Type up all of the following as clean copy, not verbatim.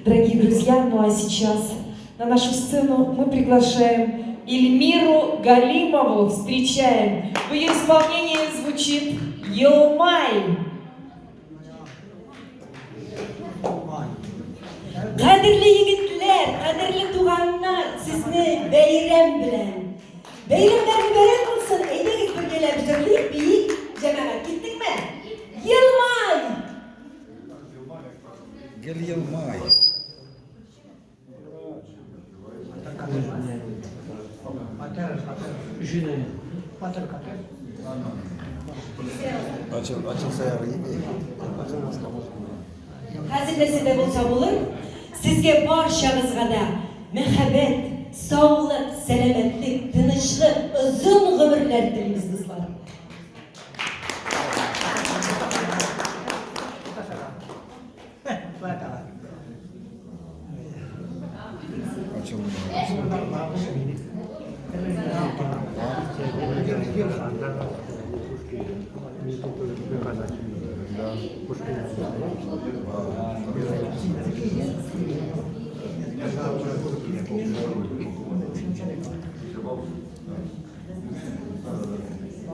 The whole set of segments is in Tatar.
Дорогие друзья, ну а сейчас на нашу сцену мы приглашаем Эльмиру Галимову. Встречаем. В ее исполнении звучит «Елмай». Кадерле егетләр, кадерле туганнар, сезне бәйрәм белән! Бәйрәмнәр мөбарәк булсын! Әйдәгез бергәләп җырлыйк, биик, җәмәгать, киттекме? Елмай! Гел елмай. Açıl, açılsa yarı iyi. Хәзер нәрсә дә булса булыр. Сезгә барчагызга да мәхәббәт, саулык, сәламәтлек, тынычлык, озын гомерләр телибез, дуслар.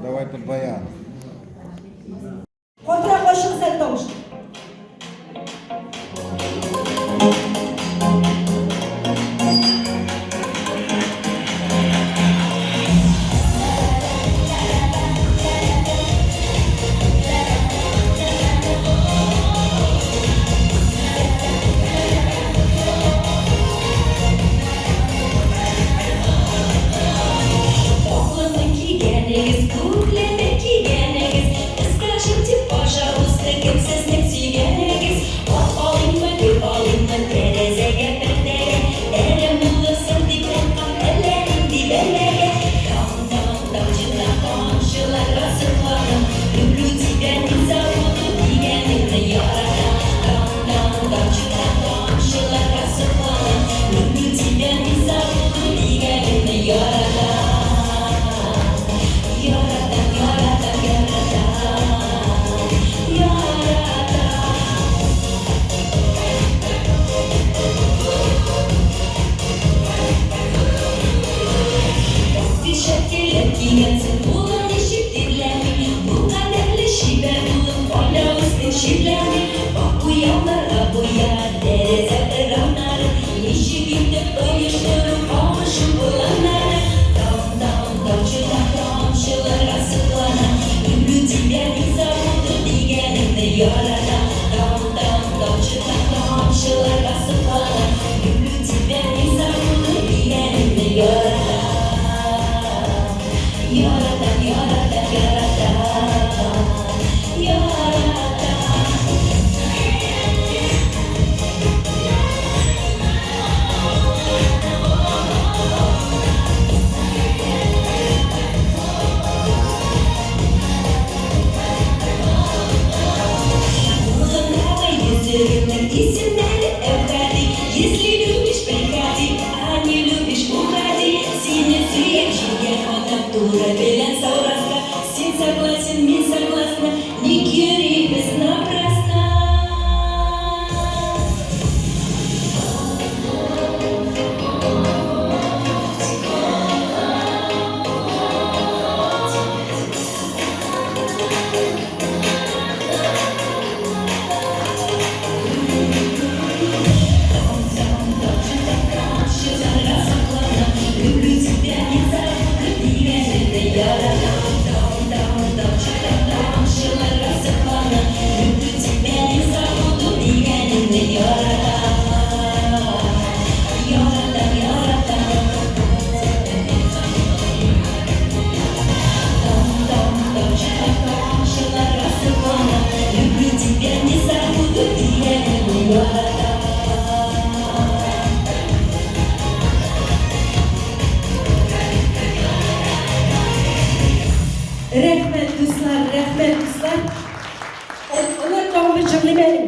Давай под баян. Катырак ачыгыз әле тавышны. Аклыны кигәнегез, күкләне кигәнегез, Скажите, пожалуйста, кем сезнең сөйгәнегез? Ат алыйммы, гөл алыйммы, тәрәзәгә, пәрдәгә, Әрәм булырсың дип куркам, әллә нинди бәлагә. Таң-таң, тамчыда тамчыларга сокланам, Люблю тебя, не забуду, дигәнеңне яратам. Таң-таң, тамчыда тамчыларга сокланам, Люблю тебя, не забуду, дигәнеңне яратам. Яратам, яратам, яратам, яратам. Пишәткәләр кигәнсең, кулың ничек тирләми, Бу кадәрле чибәр булып, кайда үстең чирләми? Ак буяуларга буя тәрәзә рамнары, Ничек итеп оештыру камышы планнары? Там-там, тамчыда тамчыларга сокланам, Люблю тебя, не забуду, дигәнеңне яратам. Там-там, тамчыда тамчыларга сокланам, Люблю тебя, не забуду, дигәнеңне яратам. Яратам, яратам, яратам, яратам. Кулымдагы йөзегемнең исемнәре Әүхәди. Если любишь, приходи, а не любишь, уходи. Сине сөям, җиңгән атам туры белән Саураска. Син согласен, мин согласна, ник йөрибез напрасно? Люблю тебя, не забуду, дигәнеңне яратам. Там, там, тамчыларга сокланам. Люблю тебя, не забуду, дигәнеңне яратам. Яратам, яратам. Там, там, тамчыларга сокланам. Люблю тебя, не забуду, дигәнеңне яратам. Рәхмәт, дуслар, рәхмәт, дуслар. Алар тагын бер җырлыйм әле.